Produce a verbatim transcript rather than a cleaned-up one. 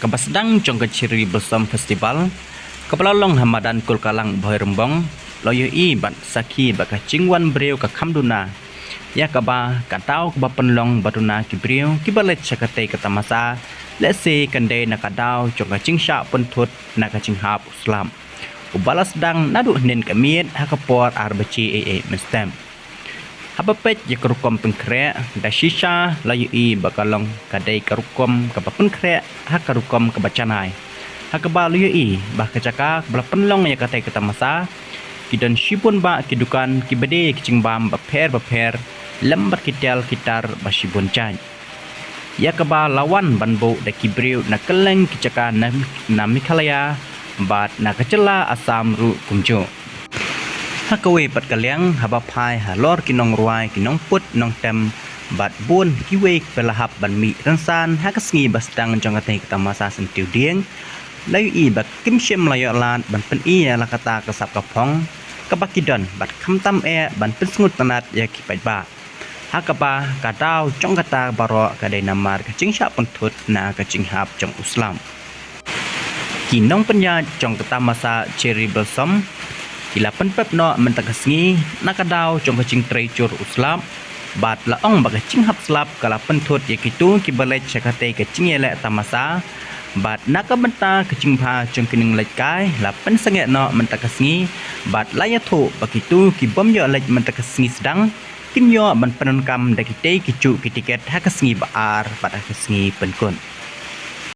Kaba sdang jong ka Cherry Blossom Festival kaba la long ha madan Kulkalang Bhoirymbong, la ïohi bad sakhi ba ka jingwan briew ka kham duna. Ïa kaba ka daw kaba pynlong ba duna ki briew kiba leit sha katei ka tamasa, lehse kan dei na ka daw jong ka jingshah pynthut na ka jinghap u slap, uba la sdang naduh hynnin ka miet ha ka por ar baje ei ei mynstep. Haba peit ïa ka rukom pynkhreh da shisha, la ïohi ba ka long ka dei ka rukom kaba pynkhreh ha ka rukom kaba janai. Ha kaba la ïohi ba ka jaka kaba la pynlong ïa katei ka tamasa, ki don shibun bah ki dukan kiba die ïa ki jingbam bapher bapher, lem bad ki tel ki tar ba shibun jait. Ïa kaba la wan ban buh da ki briew na kylleng ki jaka na, na Meghalaya bad na ka jylla Assam ruh kumjuh. Ha kawei pat ka liang, haba phai halor ki nongrwai, ki nongput nongtem bad bun kiwei kiba la hap ban mih rynsan ha ka sngi ba sdang jong katei ka tamasa syntiew dieng, la ïohi ba kim shym la ïoh lad ban pyni ïa la kata ka sap ka phong kaba ki don bad khamtam eh ban pynsngewtynnad ïa ki paidbah. Ha kaba ka daw jong kata baroh ka dei namar ka jingshah pynthut na ka jinghap jong u slap. Ki nongpynïaid jong ka tamasa Cherry Blossom ki la pynpep noh mynta ka sngi na ka daw jong ka jingtrei jur u slap, bad la ong ba ka jinghap slap ka la pynthut ïa kito kiba leit sha katei ka jingïaleh tamasa, bad na ka bynta ka jingbha jong ki nongleit kai la pynsangeh noh mynta ka sngi, bad la ïathuh ba kito kibym ïoh leit mynta ka sngi sdang kin ïoh ban pyndonkam da kitei kijuh ki tiket ha ka sngi ba ar bad ha ka sngi pynkut.